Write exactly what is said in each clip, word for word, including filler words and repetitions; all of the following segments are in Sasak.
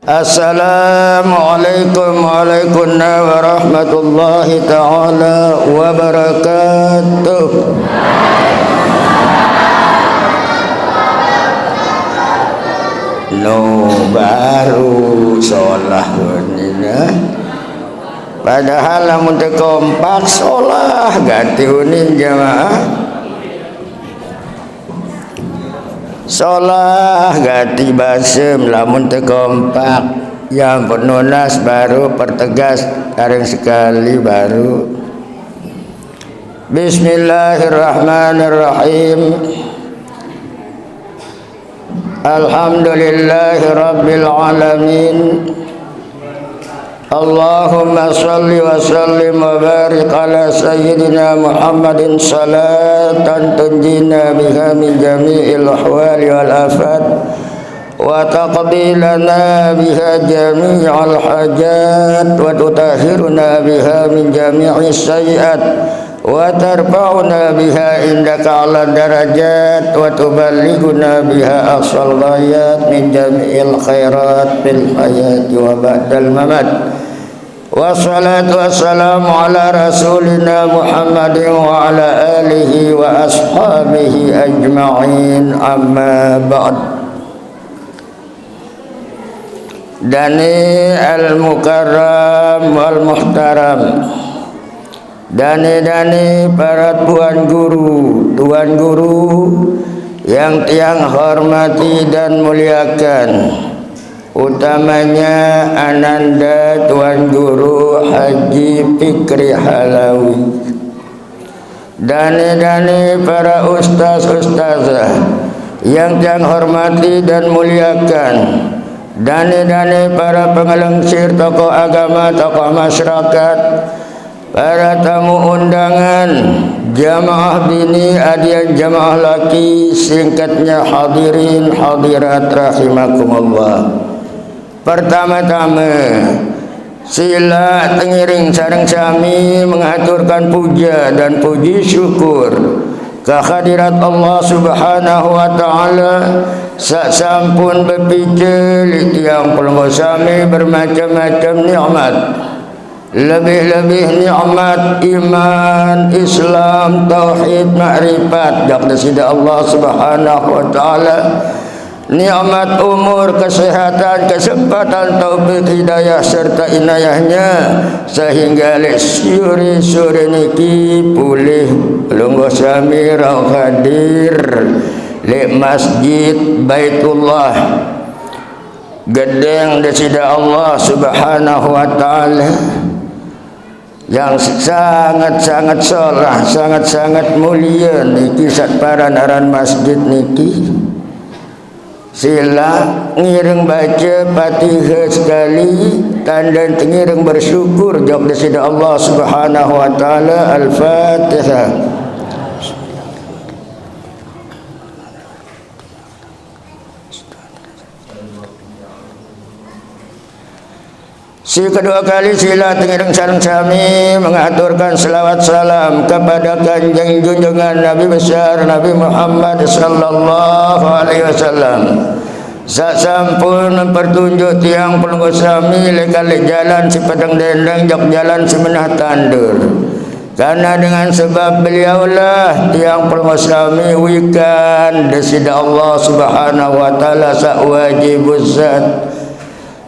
Assalamualaikum warahmatullahi taala wabarakatuh. No, baru solah ini, nah. Padahal lamun teu kompak, solah gati unin jamaah. Solah gati basem lamun teu kompak. Ya ampun, nunas baru, pertegas, karing sekali baru. Bismillahirrahmanirrahim. Alhamdulillahi rabbil alamin. Allahumma salli wa sallim wa barik ala sayyidina Muhammadin, salatan tunjina biha min jami'il ahwali wal afat, wa taqdi lana biha jami'al hajat, wa tutahhiruna biha min jami'is sayyi'at, wa tarfa'una biha indaka ala darajat, wa tuballighuna biha aqsal ghayat min jami'il khairat fil hayati wa ba'dal mamat. Wassalatu wassalamu ala rasulina Muhammadin wa ala alihi wa ashabihi ajma'in, amma ba'd. Dani al-mukarram wal muhtaram. Dani-dani para tuan guru, tuan guru yang tiang hormati dan muliakan, utamanya Ananda Tuan Guru Haji Fikri Halawi. Dani-dani para ustaz-ustazah yang tiang hormati dan muliakan, dani-dani para pengelengsir tokoh agama, tokoh masyarakat, para tamu undangan, jamaah bini, adian jamaah laki, singkatnya hadirin hadirat rahimakumullah. Pertama-tama, sila tengiring sareng sami mengaturkan puja dan puji syukur ka hadirat Allah Subhanahu wa taala, sak sampun bepicil tiang pelungguh sami bermacam-macam nikmat. Lebih-lebih nikmat iman, Islam, tauhid, makrifat, jak Sida Allah Subhanahu wa taala. Nikmat umur, kesehatan, kesempatan, taufik, hidayah serta inayahnya, sehingga lek sore-sore niki pulih pelungguh sami rauh hadir lek Masjid Baitullah. Gedeng Sida Allah Subhanahu wa taala yang sangat-sangat solah, sangat-sangat mulia niki, satparan aran masjid niki. Sila ngiring baca Fatihah sekali, tanda ngiring bersyukur, jak Sida Allah Subhanahu wa taala. Al-Fatihah. Si kedua kali sila tengiring sareng sami mengaturkan selawat salam kepada kanjeng junjungan Nabi besar Nabi Muhammad sallallahu alaihi wasallam. Sak sampun mempertunjuk tiang pelungguh sami lek-lek jalan si pedeng dendeng, jak jalan si menah tandur. Karena dengan sebab beliaulah tiang pelungguh sami wikan Sida Allah Subhanahu wa taala sak wajib zat.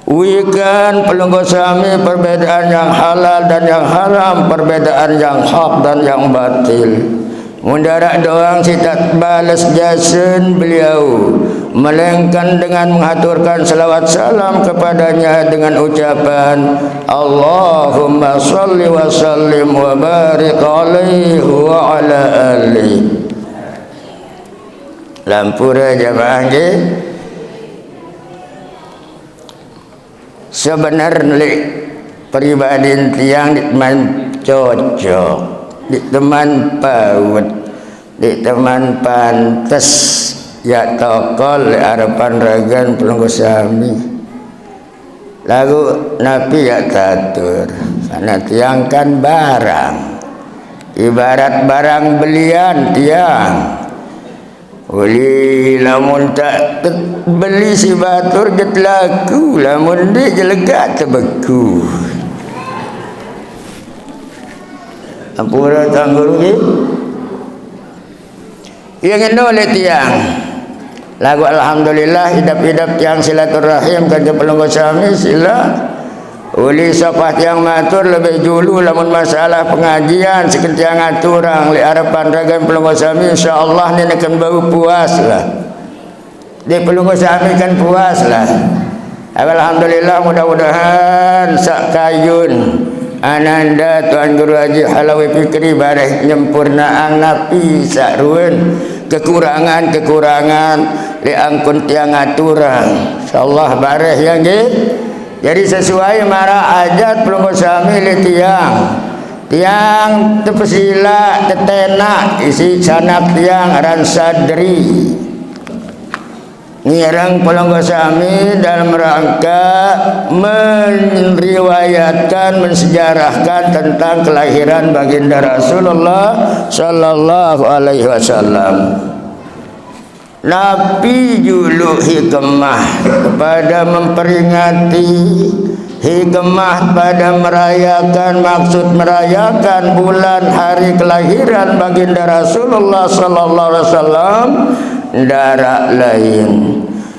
Wikan pelungguh sami perbedaan yang halal dan yang haram, perbedaan yang hak dan yang batil. Mudarat doang si tak balas jasen beliau, melainkan dengan menghaturkan selawat salam kepadanya dengan ucapan, Allahumma salli wa sallim wa barik alaihi wa ala alihi. Lampura jamaah nggih. Sebenar lek pribadi tiang dik teman cocok, dik teman paut, dik teman pantes, ya tokol lek arepan ragan pelungguh sami. Lagu napi ya tatur, karena tiang kan barang, ibarat barang belian tiang. Uli lamun tak te-, beli si batur get laku, lamun dik jelegat tebeku. Ampura Tuan Guru nggih. Yang endo oleh tiang. Lagu alhamdulillah, idap-idap tiang silaturahim kan pelungguh sami sila. Uli sapah tiang matur lebih dulu lamun masalah pengajian, siken tiang aturang li arepan ragan pelungguh sami, insyaallah ninaken bau puas lah. Di pelungguh sami kan puas lah. Alhamdulillah, mudah-mudahan sak kayun Ananda Tuan Guru Haji Halawi Fikri bareh nyempurnaang napi sak ruen kekurangan-kekurangan li angkun tiang aturang. Insyaallah bareh ya nggih. Jadi sesuai maraq ajat pelungguh sami li tiang. Tiang tepesila tetenak isi sanak tiang aran Sadri. Ngireng pelungguh sami dalam rangka meriwayatkan, mensejarahkan tentang kelahiran Baginda Rasulullah sallallahu alaihi wasallam. Napi julu hikemah pada memperingati, hikemah pada merayakan, maksud merayakan bulan hari kelahiran Baginda Rasulullah sallallahu alaihi wasallam, ndaraq lain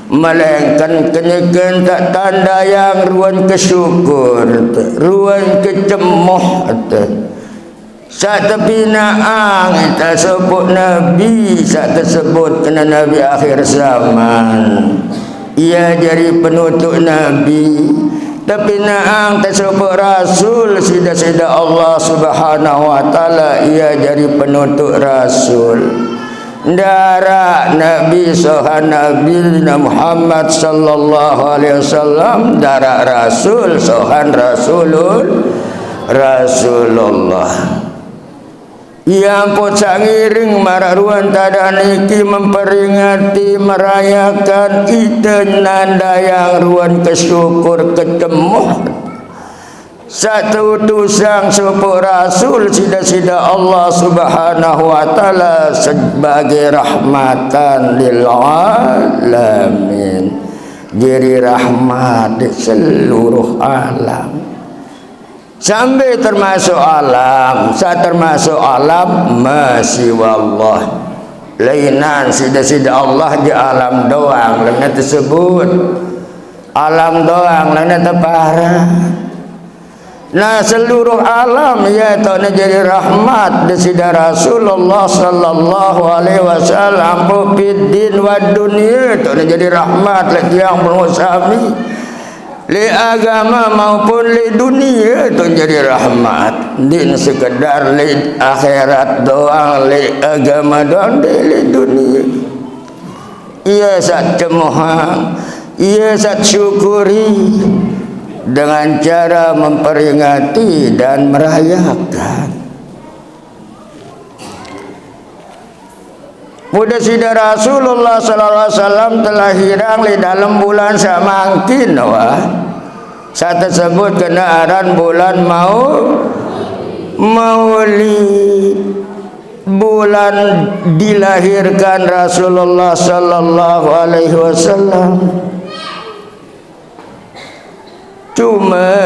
melainkan kenyeken tak tandayang ruen kesyukur, ruen kecemoh. Saq tepinaqang ite sopoq nabi saq tesebut kene nabi akhir zaman. Ie jari penutuq nabi. Tepinaqang tesopoq rasul side-side Allah Subhanahu wa Ta'ala, ie jari penutuq rasul. Ndaraq nabi sohan Nabi Muhammad sallallahu alaihi wasallam, ndaraq rasul sohan rasulul Rasulullah. Ie ampun saq ngiring maraq ruen tadaq niki memperingati, merayakan, ite nandayang ruen kesyukur, kecemoh. Saq teutusang sopoq rasul side-side Allah Subhanahu wa Ta'ala sebagai rahmatan lil alamin. Jari rahmat di seluruh alam. Sambil termasuk alam, saq termasuk alam mesiwa Allah. Lainan side-side Allah je alam doang, lene tesebut. Alam doang, lene teparan. Nah, seluruh alam, ie toqne jari rahmat Deside Rasulullah sallallahu alaihi wasallam, mpuk fid din wad dunya, toqne jari rahmat leq tiang pelungguh sami. Leq agama maupun leq dunie, toqne jari rahmat. Ndeqne sekedar leq akhirat doang, leq agama doang, ndeq, leq dunie. Ie saq cemohang, ie saq syukuri dengan cara memperingati dan merayakan. Pun Deside Rasulullah sallallahu alaihi wasallam telahirang leq dalem bulan saq mangkin, wah. Saq tesebut kene aran bulan Mau-, Maulid. Bulan dilahirkan Rasulullah sallallahu alaihi wasallam. Cume,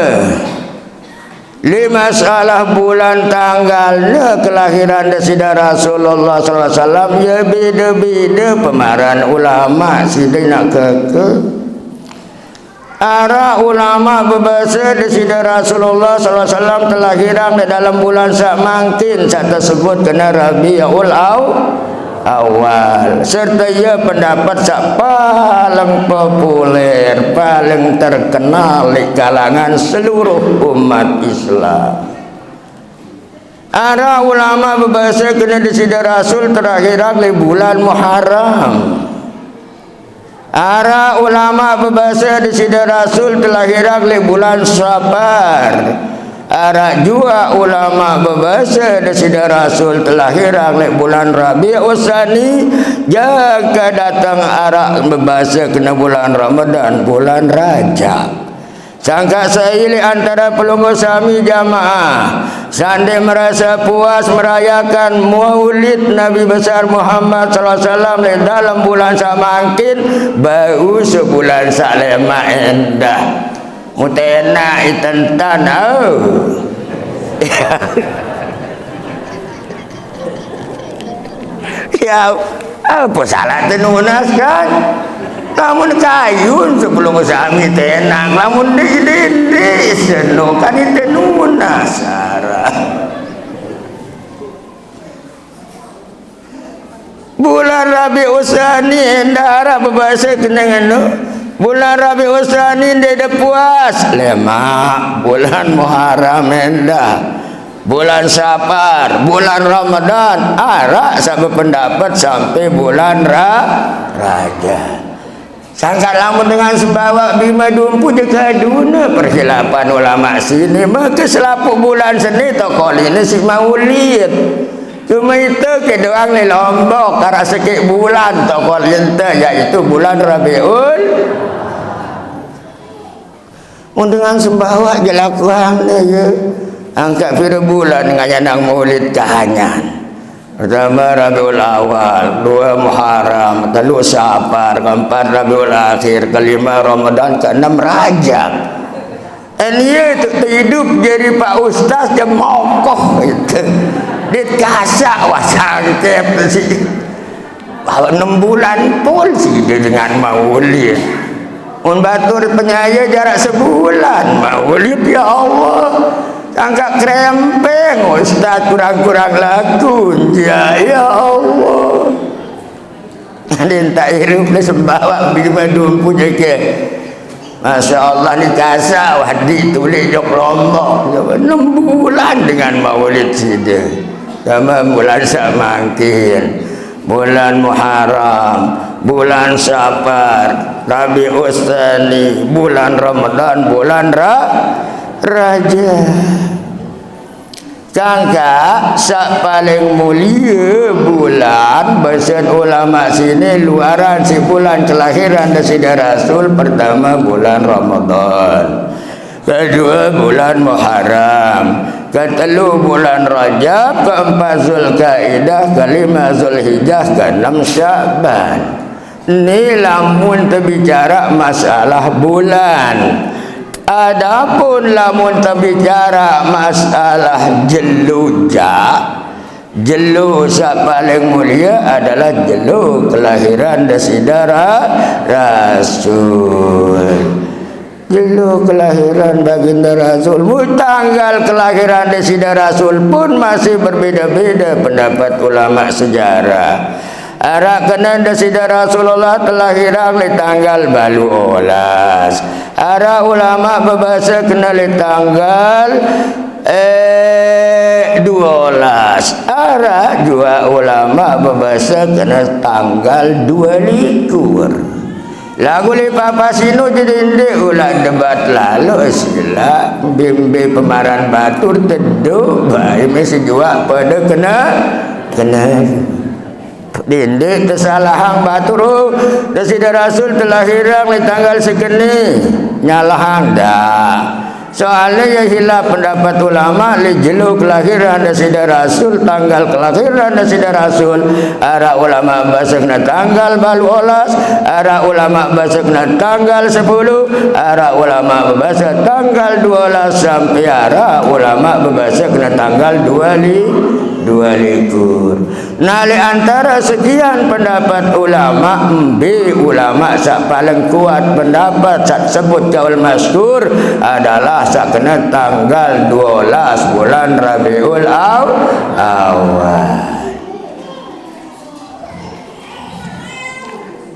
leq masalah bulan tanggalne kelahiran Deside Rasulullah sallallahu alaihi wasallam, ye bede-bede pemaran ulama side naq keke. Araq ulama bebase Deside Rasulullah sallallahu alaihi wasallam telahirang leq dalem bulan saq mangkin, saq tesebut kene Rabiul Aw-, Awal, serte ie pendapet saq paleng populer, paleng terkenal leq kalangan seluruh umat Islam. Araq ulama bebase kene Deside Rasul telahirang leq bulan Muharram. Araq ulama bebase Deside Rasul telahirang leq bulan Safar. Araq juaq ulama bebase Deside Rasul telahirang leq bulan Rabiul Tsani, jangke dateng araq bebase kene bulan Ramadan, bulan Rajab. Sangkaq sai leq antare pelungguh sami jamaah, Sande merasa puas merayakan Maulid Nabi besar Muhammad sallallahu alaihi wasallam di dalam bulan sak mangkin, bau sebulan sak lemak endah. Mutena itentan, oh. Ya, apa salah tenunas kan? Lamun kayun sebelum sami tenang, lamun di dinding seno kan tenunas arah. Bulan Rabiul Tsani endah arah bebasa keneng anu. Bulan Rabiul Tsani nde de puas, lemak. Bulan Muharram endah. Bulan Safar, bulan Ramadan, arah sabe pendapat sampai bulan Ra-, Rajab. Sangka lamun dengan sembawa bima dumpu je kaduna perkhilafan ulama sini, maka selapuq bulan seni tokol ini si Maulid. Cuma itu ke doang ni Lombok, karena sekiq bulan tokol yente, yaitu bulan Rabiul. Mun dengan sembawa jelakuan ya. Angkat pira bulan ngayanang Maulid kahanyan. Pertama Rabiul Awal, dua Muharram, telu Safar, keempat Rabiul Akhir, kelima Ramadan, keenam Rajab. En ye tu hidup jadi Pak Ustaz je mokoh itu. Dikasak wah sangkep tu si. Bahwa enam bulan pun si dia dengan Maulid. Mun batur penyaya jarak sebulan Maulid, ya Allah. Angkat krempeng Ustaz kurang-kurang laku ya, ya Allah. Ade entak irup le sembawa bima dumpu jeke. Masya Allah ni kasak wah dik tulik jok Lombok. Enam bulan dengan Maulid side. Sama bulan samangkin. Bulan Muharram, bulan Safar, Rabiul Tsani, bulan Ramadan, bulan Ra-, Rajab. Sangka sak paling mulia bulan, besen ulama sini luaran si bulan kelahiran Desida Rasul, pertama bulan Ramadan, kedua bulan Muharram, ketelu bulan Rajab, keempat Zulkaidah, kelima Zulhijjah, keenam Sya'ban. Ni lamun tebicara masalah bulan. Adapun lamun tebicara masalah jelo jak, jelo sak paling mulia adalah jelo kelahiran Desida Ra-, Rasul. Jelo kelahiran Baginda Rasul. Mu tanggal kelahiran Desida Rasul pun masih berbeda-beda pendapat ulama sejarah. Arak kena Desida Rasulullah telah hirang di tanggal balu olas. Arak ulama bebasa kena di tanggal, eh, dua olas. Arak jua ulama bebasa kena tanggal dua likur. Lagu le papa sinu jadi ndik ulak debat lalu sila bimbi pemaran batur teduk bae mesti jua pada kena, kena. Dindik tesalahang batur, oh, Desida Rasul telah hirang di tanggal sekeni. Nyalahang dah. Soalnya ya hilaf pendapat ulama li jelo kelahiran Desida Rasul, tanggal kelahiran Desida Rasul. Arak ulama bebasa kena tanggal balu olas, arak ulama bebasa kena tanggal sepuluh, arak ulama bebasa tanggal dua olas, sampai arak ulama bebasa kena tanggal dua li-, dua likur. Nah, li antara sekian pendapat ulama, embe ulama sak paling kuat pendapat sak sebut kaul masyhur adalah sak kena tanggal dua olas bulan Rabiul Aw-, Awal.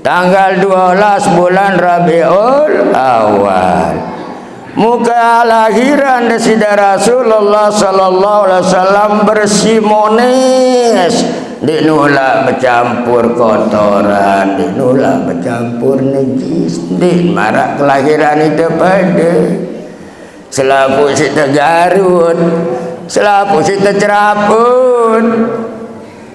Tanggal dua olas bulan Rabiul Awal. Muka lahiran Desida Rasulullah sallallahu alaihi wasallam bersih monis. Ndik nulak becampur kotoran, ndik nulak becampur najis, ndik marak kelahiran itu pada. Selapuq siq tegarut, selapuq siq teceraput.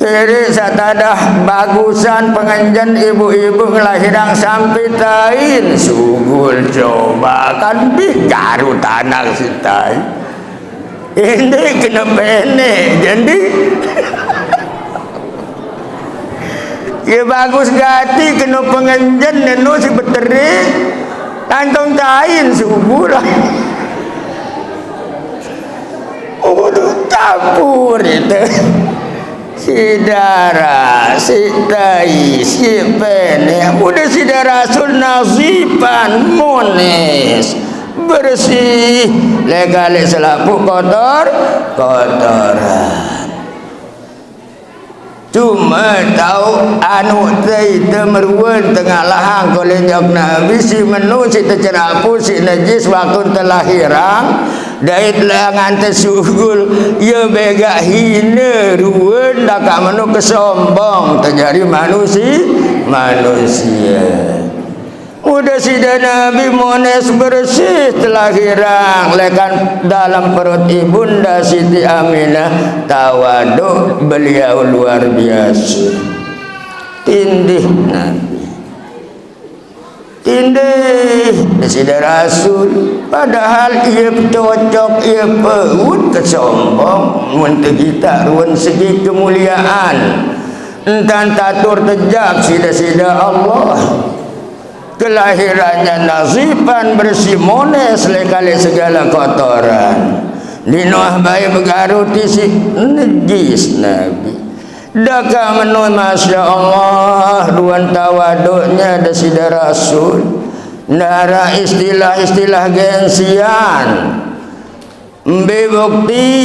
Iri saq tadah bagusan pengenjen ibu-ibu ngelahirang sampi tain, sugul coba kan bih garu tanaq siq tain. Ini kena penek, jadi ya bagus gati kena pengenjen neno si beterik, tantong tain subuh lah. Udah campur itu. Si darah, si tai, si penek, udah si darah Rasul nazipan, mones, bersih, legale selapuh kotor, kotoran. Cuma tau anu te ite meruan tengah lahang kolenyok Nabi si menu si tecerapu si najis waktu telahirang, dait langan tesugul, ya begak hina ruan dakak menu kesombong tejari manusia, manusia. Udah sida Nabi mones bersih telahirang lekan dalam perut ibunda Siti Aminah, tawaduk beliau luar biasa. Tindih Nabi. Tindih sida Rasul. Padahal ia cocok, ia peut kesombong. Mun kita ruan segi kemuliaan. Entan tatur tejak sida-sida Allah. Kelahirannya nazipan bersih mones lekale segala kotoran. Dinoh baik begaru tisi najis Nabi. Daka menun Masya Allah, ruan tawaduknya da sida Rasul. Nara istilah-istilah gengsian. Mbe bukti,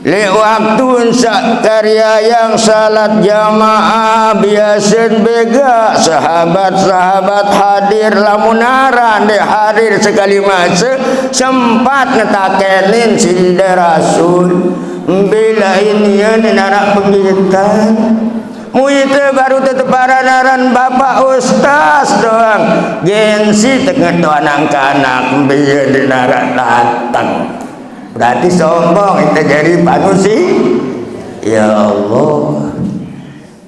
lek waktu sak karya yang salat jamaah biasen bega sahabat-sahabat hadir, lamun aran dek hadir sekali masa sempat ngetakenin sida Rasul. Mbe lain ia nenarak penggitan. Mu ite baru teteparan aran Bapak Ustaz doang. Gengsi tengah tu anak-anak biar dia narak datang. Berarti sombong kita jadi panusi. Ya Allah.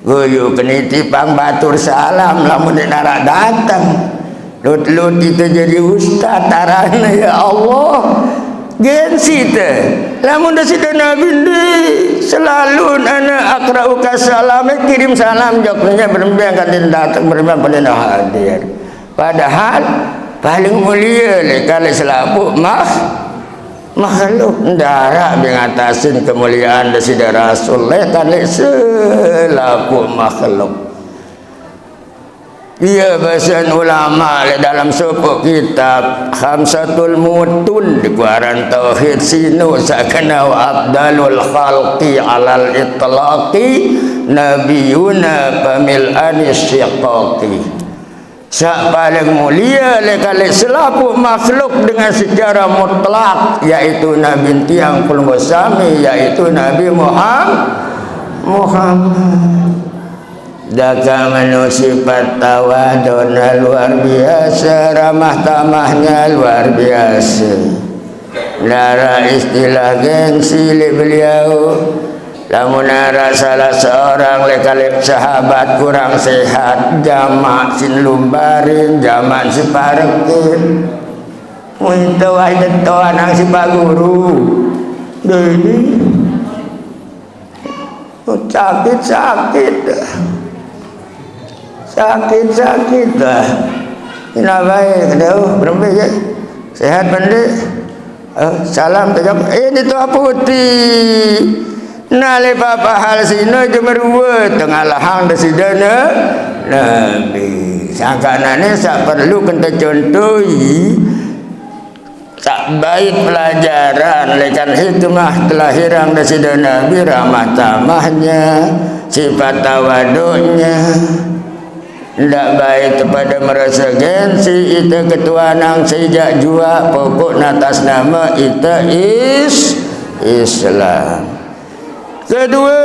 Guyu keniti pang batur salam lamun dia narak datang. Lut-lut kita jadi ustaz tarana ya Allah. Gengsi te. Lamun da sida Nabi ndi selalu ana akrauka salam, eh, kirim salam joknya berembiang kadin datang berembiang pada hadir. Padahal paling mulia le kali selapuh mah makhluk ndara ngatasin kemuliaan da sida Rasul le kali selapuh makhluk. Iya bahasan ulama le dalam sepuk kitab Khamsatul Mutun di kuaran Tauhid sinu sakana wa afdalul khalqi alal itlaqi nabiyuna pamil anis syiqaqi. Sak paling mulia le kali selapuh makhluk dengan secara mutlak, yaitu Nabi tiang pelungguh sami, yaitu Nabi Muhammad. Muhammad. Daka menu sifat tawaduknya luar biasa, ramah tamahnya luar biasa. Nara istilah gengsi le beliau. Lamun nara salah seorang le kali sahabat kurang sehat, jamak sin lumbarin, jamak sin parekin. Minta wahai teto anang si Pak Guru. Dini. Sakit-sakit. Sakit-sakit. Ina baik, dah, berembe je. Sehat bende. Eh, salam tajam. Eh, ini tu apa putih? Nah, le papa hal sino je merua tengah lahang da sida ne. Nabi. Sangkanane sak perlu kenta contohi. Tak baik pelajaran lekan hikmah kelahiran da sida Nabi, ramah tamahnya, sifat tawaduknya. Ndak baik kepada merasa gengsi, ita ketuanang sejak jua pokok atas nama ita is Islam. Kedua,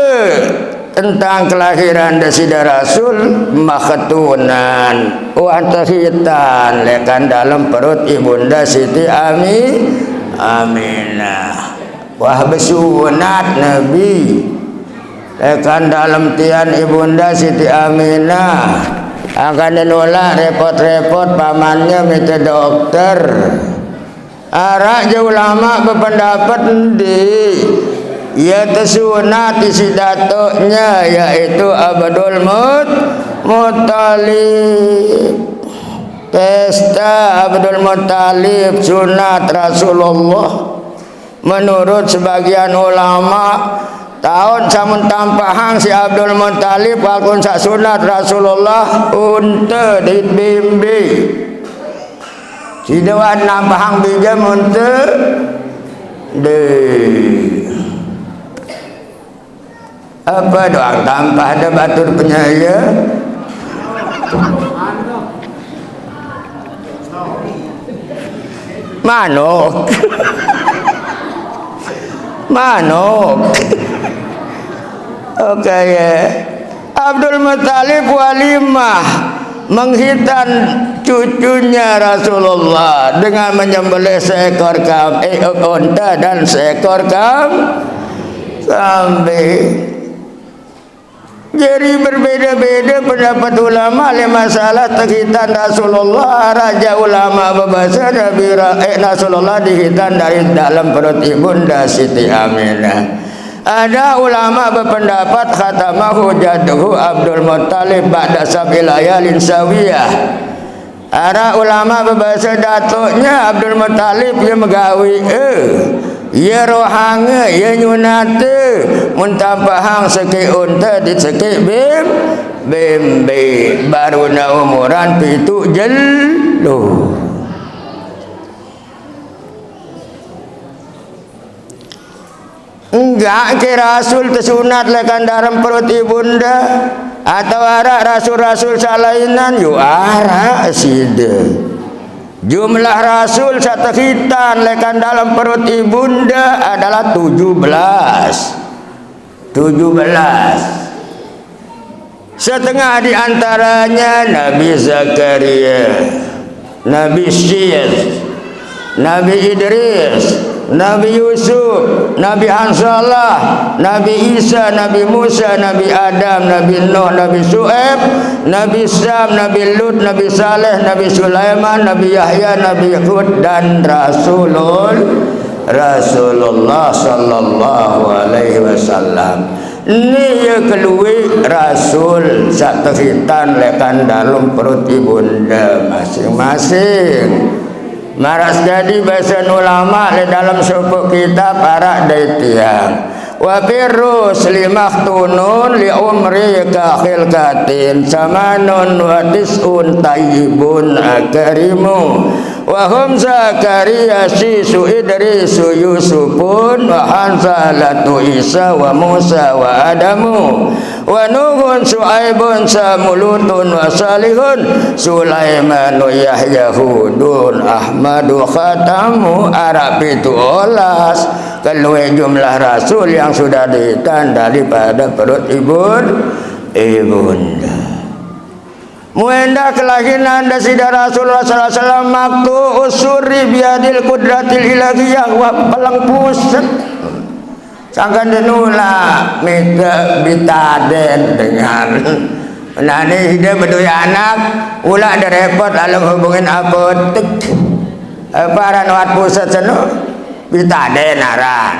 tentang kelahiran da sida Rasul, makhtunan, wah tehitan lekan dalam perut ibunda Siti Ami, Aminah. Wah besunat Nabi lekan dalam tian ibunda Siti Aminah. Angkan nolak repot-repot pamannya minta dokter. Araq jaq ulama bependapat endi ye tesunat isiq datoqne, yaitu Abdul Mut-, Muttalib. Pesta Abdul Muttalib sunat Rasulullah. Menurut sebagian ulama, taun samun tampahang siq Abdul Muttalib, waktu saq sunat Rasulullah, unte dait bembe. Side wah nampahang bije unte? Ndeq. Ape doang tampah de batur penyaye? Manuk. Manuk. Oke, ye. Abdul Muttalib walimah mengkhitan cucunya Rasulullah dengan menyembelih seekor kam-, eh, unta dan seekor kam-, kambing. Jadi berbeda-beda pendapat ulama leq masalah tekhitan Rasulullah. Araq jaq ulama bebase Nabi Ra-, eh, Rasulullah dikhitan dari dalem perut ibunda Siti Aminah. Ada ulama bependapat khatamahu jadduhu Abdul Muttalib ba'da sab'i layalin sawiyah. Araq ulama bebase datoqne Abdul Muttalib ye megawe, eh, ye rohange, ye nyunate, mun tampahang sekeq unte dait sekeq bem-, bembe, barune umuran pituq jelo. Enggak ke rasul tesunat lekan dalem perut ibunda, atau araq rasul-rasul saq lainan? Yo araq side. Jumlah rasul saq tekhitan lekan dalem perut ibunda adalah tujuh belas. Tujuh belas. Setengah di antaranya Nabi Zakaria, Nabi Syis, Nabi Idris, Nabi Yusuf, Nabi Hanzalah, Nabi Isa, Nabi Musa, Nabi Adam, Nabi Nuh, Nabi Syu'aib, Nabi Sam, Nabi Lut, Nabi Saleh, Nabi Sulaiman, Nabi Yahya, Nabi Hud, dan Rasulul-, Rasulullah sallallahu alaihi wasallam. Ni ye kelueq rasul saq tekhitan lekan dalem perut ibunda masing-masing. Maraq sekadi basen ulama leq dalem sopoq kitab araq dait tiang. Wa firrus limakhtunun li umri ka khilqatin samanun wa tis'un tayyibun akrimu. Wa hum Zakaria, Syisu, Idrisu, Yusufun, wa Hanzalatu, Isa, wa Musa, wa Adamu, wa Nuhun, Syu'aibun, Samu, Lutun, wa Salihun, Sulaimanu, Yahya, Hudun, Ahmadu, Khatamu, araq pituq olas. Kelueq jumlah rasul yang sudah dikhitan daripada perut ibun-, ibunda. Mun endah kelahiran Deside Rasulullah sallallahu alaihi wasallam, maqtu'us surri biyadil qudratil ilahiyah, wah peleng puset. Sangkan denula mite betaden dengan. Nah, ni side bedoe anak, ulaq de repot lalo hubungin apotek. Apa aran wat puset seno? Betaden aran.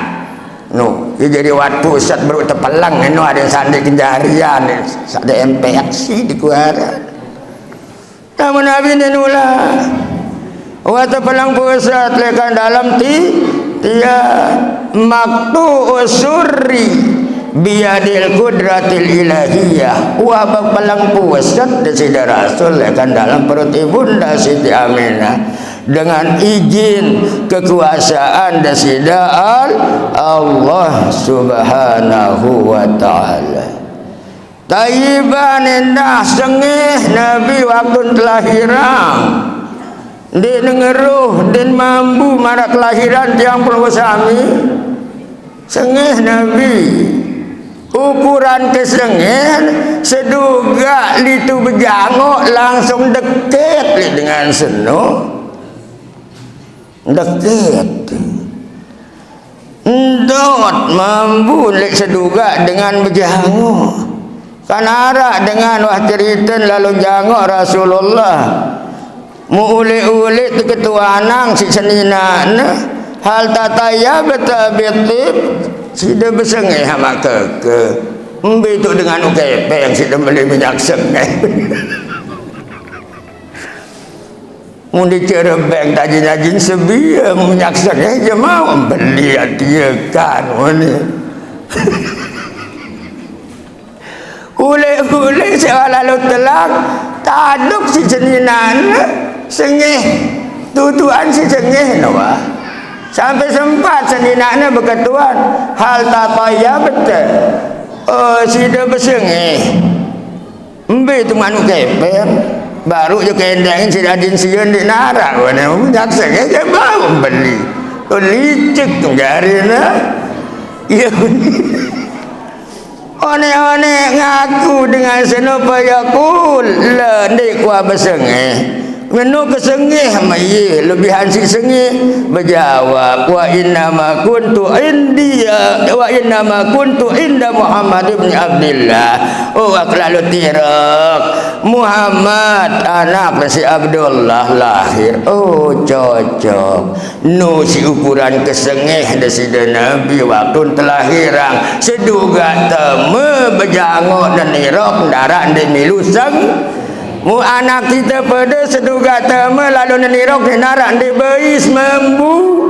No, ie jari wat puset beruq tepeleng, eno ade saq ndeq kenjarian, saq ndeq infeksi dikuaran. Lamun nabi ndeq nulah. Wat tepeleng puset lekan dalem ti-, tian. Maqtu'us surri biyadil qudratil ilahiyah. Wah, bepeleng puset Deside Rasul lekan dalem perut ibunda Siti Aminah. Dengan izin kekuasaan Deside Al-, Allah Subhanahu wa Ta'ala. Tayyiban, endah sengih Nabi waktu telahiran. Ndeqne ngeruh, ndeqne mambu maraq kelahiran tiang pelungguh sami. Sengih Nabi. Ukuran kesengih, sedugaq litu bejangoq langsung deket leq dengan seno. Deket. Ndot mambu leq sedugaq dengan bejangoq. Kan araq dengan wah ceriten lalo jangoq Rasulullah. Mu ulik-ulik ti ketuanang si seninane, hal tatayyabta bitib, side besengeh ama keke. Mbe tu dengan ukepeng side beli minyak sengeh. Mun dicerebeng tajin-tajin sebie minyak sengeh je mau beli atiekan ngene. Ulik-ulik sewah lalu telak, taduk si seninane, sengeh, tutuan si sengeh ne wah. Sampai sempat seninane beketuan, hal tatayyabta. Oh, side besengeh. Mbe tu manuk kepeng. Baru je kendeng si dadin sieun di narak, wane minyak sengeh je bau beli. Oh, licik tu jarine. Iya. One-one ngaku dengan seno payakul, le ndik kuah besengeh. Meno kesengeh meyeh, lebihan si sengeh. Bejawab, "Wa innama kuntu india, wa innama kuntu inda Muhammad ibn Abdillah." Oh, aku lalu tirok. Muhammad, anak si Abdullah lahir. Oh, cocok. Nu si ukuran kesengeh deside Nabi waktu telahirang. Seduga teme bejangok nenirok ndarak ndik milu seng. Mu anak kite pede seduga teme lalu nenirok nenarak ndik beis mambu.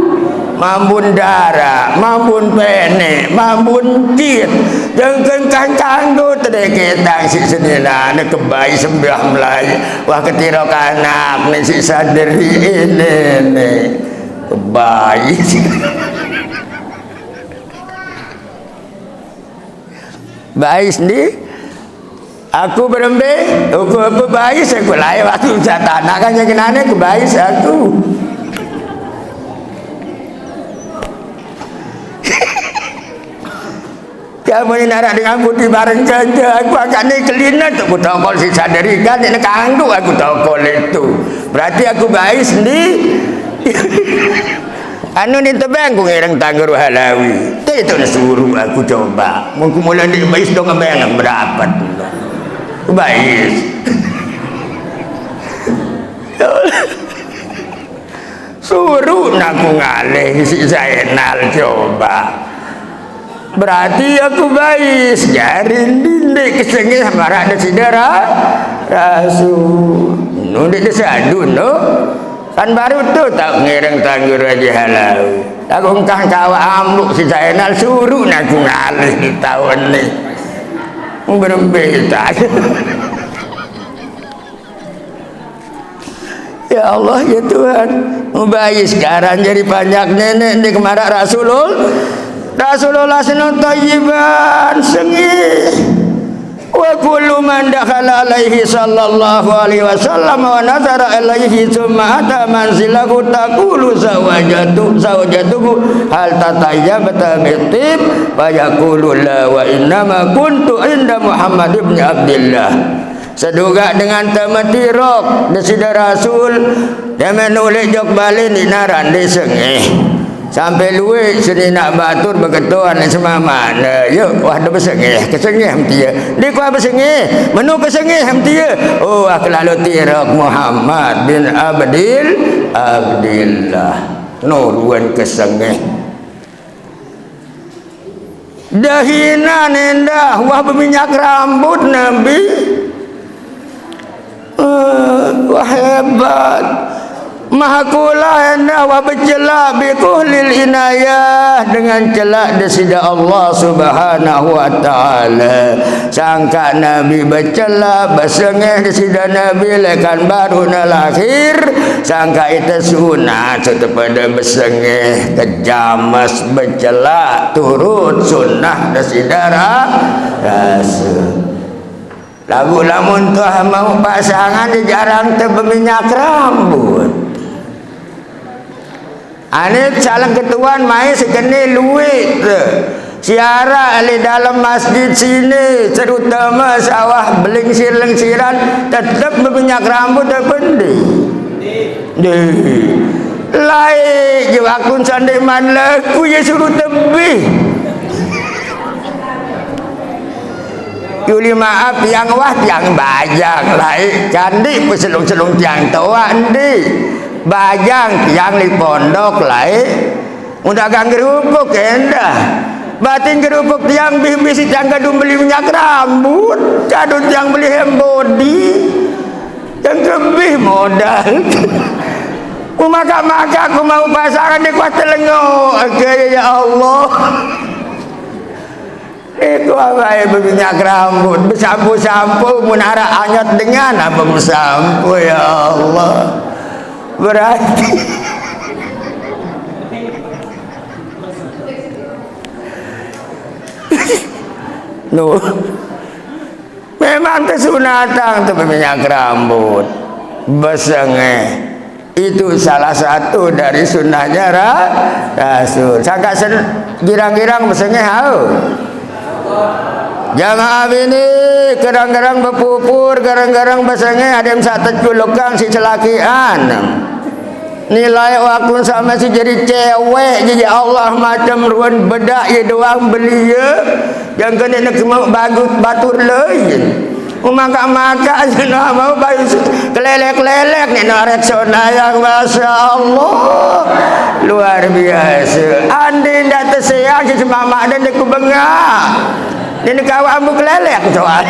Mambun darak, mambun penek, mambun kit. Jengkeng kan kanggo tedeketang si senina ne kebai sembah melai. Wah ketirok anak ne si saderi ini ne. Kebai. Bais ndi? Aku berembe, aku, aku bais, aku lae waktu tanah kan yang kenane aku bais aku. Kamu ni narak dengan putih bareng kerja, aku agak ni kelina tu aku tokol si sadari kan, ni kanggu aku tokol itu. Berarti aku bais ndi? Anu ni tebeng ku ngereng tangger halawi. Te itu ni suruh aku coba. Mungkin mula ni bais dong abang yang berapat. Bais. Suruh naku ngalih si Zainal coba. Berarti aku bais, jari ndindik kesengeh marak de sidera Rasul. Nundik de sadun tu. Kan baru tu tak ngereng tanggur aja halau. Aku engkah kawa ambuk si Zainal suruh naku ngalih di tahun ni. Berembe tak. Ya Allah, ya Tuhan, mubayi sekarang jadi panjak nenek di kemarak Rasulul-, Rasulullah seno tayyiban sengih. Wa kullu man dakhala alaihi sallallahu alaihi wasallam wa nazara alaihi thumma ata manzilahu taqulu zawajatu, zawajatuhu hal tatayyabta bitib, fa yaqulu la wa innama kuntu inda Muhammad ibn Abdillah. Seduga dengan temetirok deside Rasul, demen ulek jok balen di naran de sengeh. Sampai luek seni nak batur beketuan semamane, yuk, wah, de besengeh, kesengeh mtie. Di kuah besengeh, menu kesengeh mtie. Oh, wah, kelalu tirok Muhammad bin Abdil, Abdillah. Nurun kesengeh. Dahina nendah, wah, beminyak rambut Nabi. Eh, wah, hebat. Mahakula endah, wah, becelak bikuhlil inayah dengan celak desida Allah Subhanahu wa Ta'ala. Sangka Nabi becelak, besengeh desida Nabi lekan baru na lahir. Sangka ite sunat, tepada besengeh, kejamas, becelak, turut sunnah desida Ra-, Rasul. Lagu lamun tuah mau pasangan, jarang te beminyak rambut. Ane saleng ketuan mai sekene luit te. Siara ahli dalam masjid sini, terutama sawah belingsir-lengsiran, tetep beminyak rambut apa ndi? Deh. Lai je waktu sande man laku ye suruh tebih. Juli maaf tiang wah tiang bajang lae, candi peselung-selung tiang toa endi. Bajang tiang li pondok lae. Mun dagang kerupuk endah. Batin kerupuk tiang bih-bih si tiang kadung beli minyak rambut, kadung tiang beli hand body. Yang lebih modal. Ku maka-maka ku mau pasangan di kuat telengok. Oke, ya Allah. Itu apa ya berminyak rambut, bersampo-sampo, mun araq anyot dengan apa bersampo, ya Allah. Berarti no. Memang kesunatan tu berminyak rambut. Besengeh. Itu salah satu dari sunnahnya Ra-, Rasul. Sangka sen-, girang-girang besengeh hau. Jamaah bini, kadang-kadang bepupur, kadang-kadang besengeh, ada yang sak tecu lekang si celakian. Nilai waktu sama si jadi cewek, jadi Allah macam ruan bedak ye doang belia. Yang kena nak mau bagus batur lain. Maka-maka aja nak mau bagus kelelek-lelek ni nak Rexona yang Masya Allah. Luar biasa. Andi ndak tersiang si semak-mak dan dia kubengak. Ini kawan ambu kelelek soal.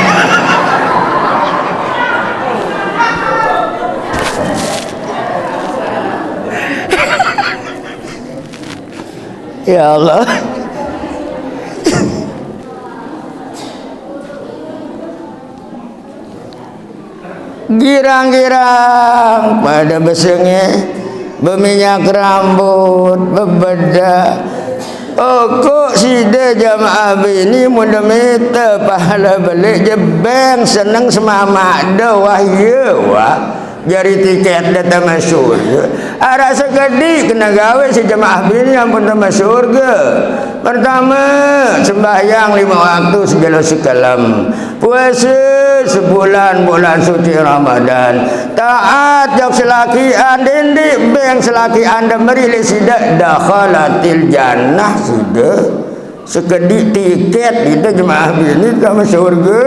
Ya Allah. Girang-girang pada besengeh, berminyak rambut, bebedak. Oh, kok sida jamaah bini mun demita pahala belik je beng seneng semamak da wah ye wah. Jari tiket da tama surga. Araq sekedi kena gawe si jemaah bini ampun tama surga. Pertama, sembahyang lima waktu sejelo sekelem. Puasa sebulan bulan suci Ramadan. Taat jok selakian, dindik beng selakian da meri le sida dakhalatil jannah sida. Sekedi tiket kita jemaah bini tama surga.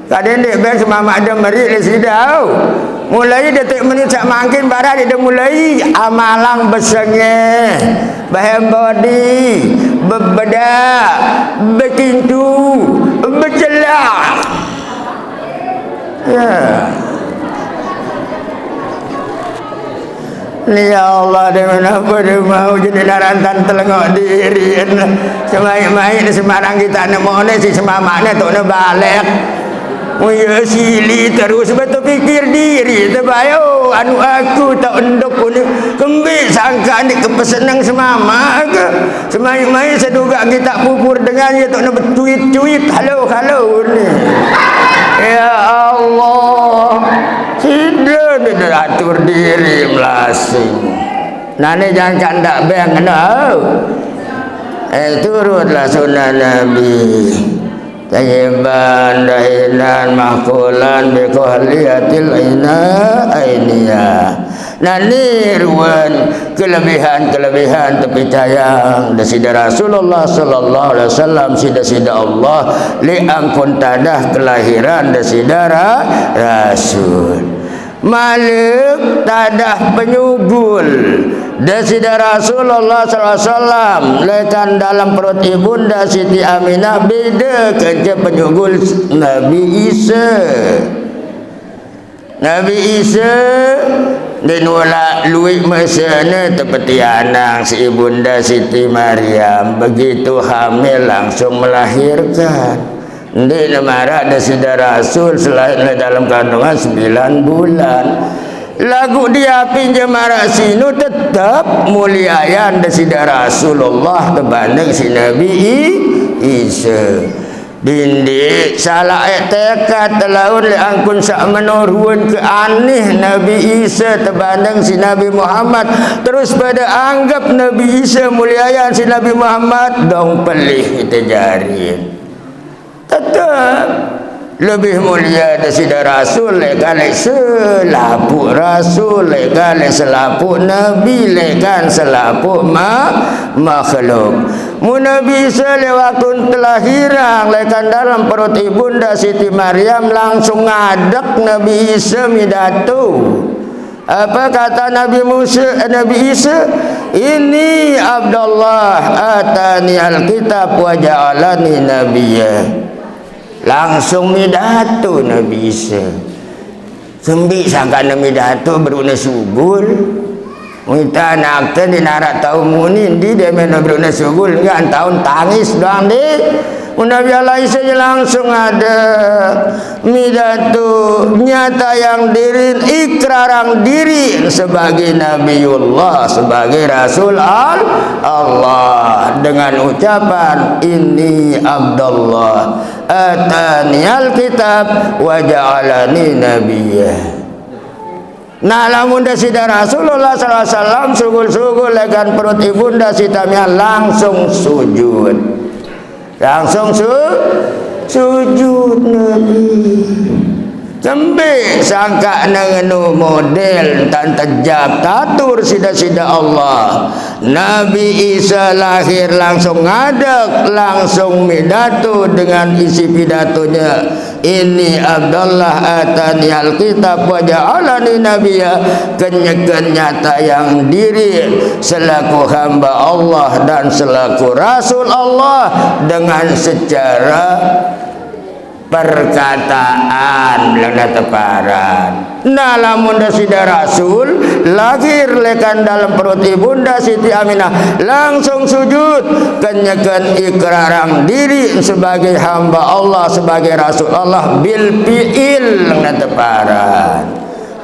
Kadang dek beng semamak da meri le sida. Mulai detik menit sak mangkin barang dia mulai amalang besengeh, behem body, bebedak, bekintu, becelak. Ya. Ni ya Allah, dia mana apa dia mau jadi narantan telengok diri. Semaik-maik ni sembarang kita ni mau ni si semamak ni tu ni balik. Muya sili terus betul fikir diri terbayo anu aku tak endok ni kembik sangka ni kepesenang semamak ke. Semai-mai seduga kita pupur dengan ye tu nak betuit-tuit halo-halo ni. Ya Allah. Sida ni dah atur diri melasing. Nane jangan kandak beng kena. Eh, turutlah sunnah Nabi. Tayyiban dahinan mahkulan biqahliyatil ina ainia. Nah, ni ruan kelebihan-kelebihan tepicayang desida Rasulullah sallallahu alaihi wasallam, sida-sida Allah, li angkun tadah kelahiran desida Ra-, Rasul. Malik tadah penyugul desida Rasulullah sallallahu alaihi wasallam lekan dalam perut ibunda Siti Aminah beda kece penyugul Nabi Isa. Nabi Isa ndeq nulak lueq mesene tepetianang si ibunda Siti Maryam, begitu hamil langsung melahirkan. Ndeq nemaraq Deside Rasul selain leq dalem kandungan sembilan bulan. Laguq diapin je maraq sinu tetep muliayan Deside Rasulullah tebanding si Nabi I-, Isa. Dindiq salaq eq tekad telaun leq angkun saq meno ruen keaneh Nabi Isa tebanding si Nabi Muhammad, terus pade anggep Nabi Isa muliayan si Nabi Muhammad, dong pelih ite jari. Tetep lebih mulie Deside Rasul leq kale selapuq rasul, leq kale selapuq nabi, leq kan selapuq ma-, makhluk. Mun Nabi Isa lé waktu telahirang lé kan dalam perut ibunda Siti Maryam, langsung ngadeg Nabi Isa midatu. Apa kata Nabi Musa, eh, Nabi Isa? "Ini Abdullah atani alkitab wa ja'alani nabiyya." Langsung midatu Nabi Isa. Sembi sangkana midatu beruna sugul. Mita anak teh di narak tau muni, di demen beruna sugul, enggak taun tangis doang di. Mun Nabi Allah Isa langsung ada midatu, nyata yang diri, ikrarang diri sebagai Nabiullah, sebagai Rasul Al-, Allah, dengan ucapan, "Ini Abdullah, atani alkitab wa ja'alani nabiyya." Nah, lamun da sida Rasulullah sallallahu alaihi wasallam sugul-sugul lé kan perut ibunda Siti Aminah, langsung sujud. Langsung su-, sujud Nabi. Sembi sangkana ngenu model tan tejap tatur sida-sida Allah. Nabi Isa lahir langsung ngadeg, langsung midatu dengan isi pidatonya, "Ini Abdullah atani alkitab wa ja'alani nabiyya," kenyeken nyata yang diri selaku hamba Allah dan selaku Rasul Allah dengan secara perkataan, belanda teparan. Nah, lamun da sida Rasul lahir lé kan dalam perut ibunda Siti Aminah, langsung sujud, kenyeken ikrarang diri sebagai hamba Allah, sebagai Rasul Allah, bil fi'il, belanda teparan.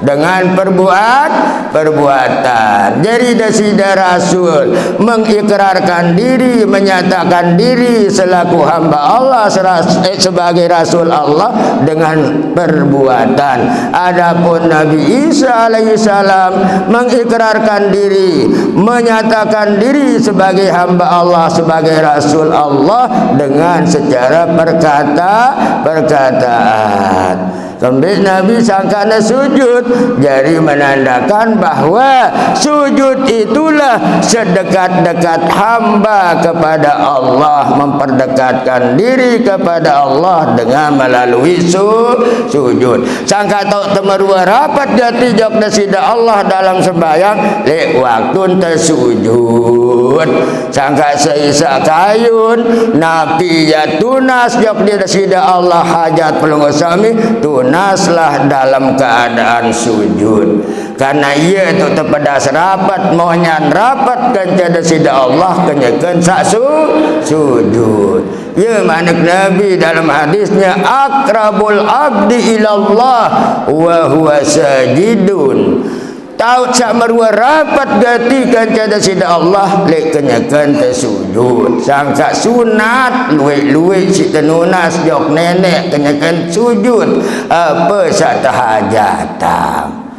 Dengan perbuat, perbuatan. Jadi da sida Rasul mengikrarkan diri, menyatakan diri selaku hamba Allah, seras-, eh, sebagai Rasul Allah dengan perbuatan. Adapun Nabi Isa alaihissalam mengikrarkan diri, menyatakan diri sebagai hamba Allah, sebagai Rasul Allah dengan secara perkata-, perkataan. Kembali Nabi sangkana sujud, jadi menandakan bahwa sujud itulah sedekat-dekat hamba kepada Allah, memperdekatkan diri kepada Allah dengan melalui su-, sujud. Sangka tau temerua rapat gati jok da sida Allah dalam sembahyang, lé waktu ente sujud. Sangka seisak kayun, napi ya tunas jok da sida Allah hajat pelungguh sami, tunaslah dalam keadaan sujud. Karena ia tu tepedas rapat, monyan rapat kenca da sida Allah kenyeken sak su-, sujud. Ya manik Nabi dalam hadisnya, "Akrabul abdi ilallah wa huwa sajidun." Taut sak merua rapat gati kenca da sida Allah, lé kenyeken te sujud. Sangka sunat, luik-luik si tenunas jok nenek kenyeken sujud. Apa sak tehajatang.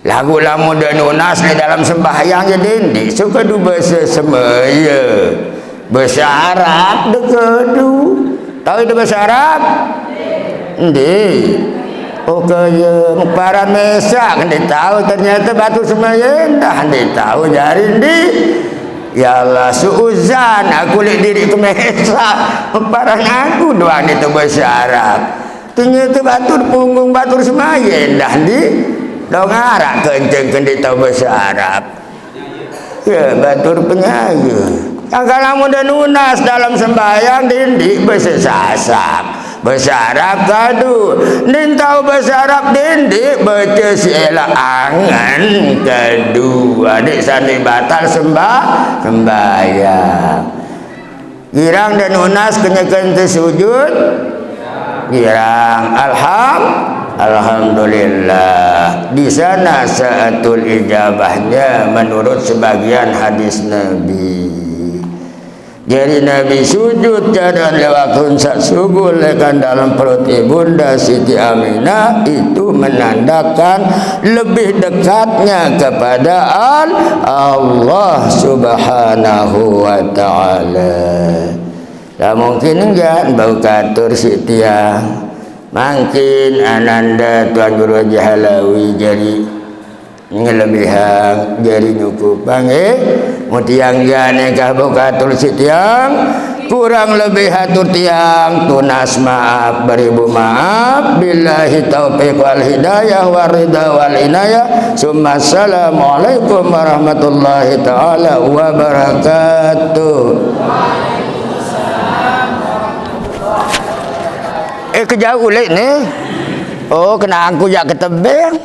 Lagu lamun da nunas lé dalam sembahyang ya dindi, suka du basa semaya. Basa Arab deka du. Tau itu basa Arab? Endi? Oh, kaya meparan mesak, endi tau ternyata batur semaya endah, endi tau jari endi. Ya Allah, suuzan aku lé diri ke mesak. Meparan aku doang itu basa Arab. Ternyata batur punggung batur semaya endah endi. Dong arak kenceng kendi tau basa Arab. Ya, batur penyaya. Yang kalau mun da nunas dalam sembahyang dindi basa Sasak. Basa Arab kadu. Nin tau basa Arab dindi baca si elak angen kadu. Adik sandi batal sembah-, sembahyang. Girang da nunas kenyeken te sujud. Girang. Alham-, Alhamdulillah. Di sana saatul ijabahnya menurut sebagian hadis Nabi. Jadi Nabi sujud jadan lewat hunsak sugul lekan dalam perut ibunda Siti Aminah, itu menandakan lebih dekatnya kepada Al-, Allah Subhanahu wa Ta'ala. Lah mungkin enggak bau katur si tiang. Mangkin Ananda Tuan Guru Haji Halawi jadi Ngelebihang jari nyukupang, eh. Mutiang jane kah bukatul sitiang. Kurang lebih atur tiang tunas maaf, beribu maaf. Billahi taufiq wal hidayah, wal ridha wal inayah. Summa assalamualaikum warahmatullahi taala wabarakatuh. Eh, kejauh ulit ni. Oh, kena angku jak ke tebing.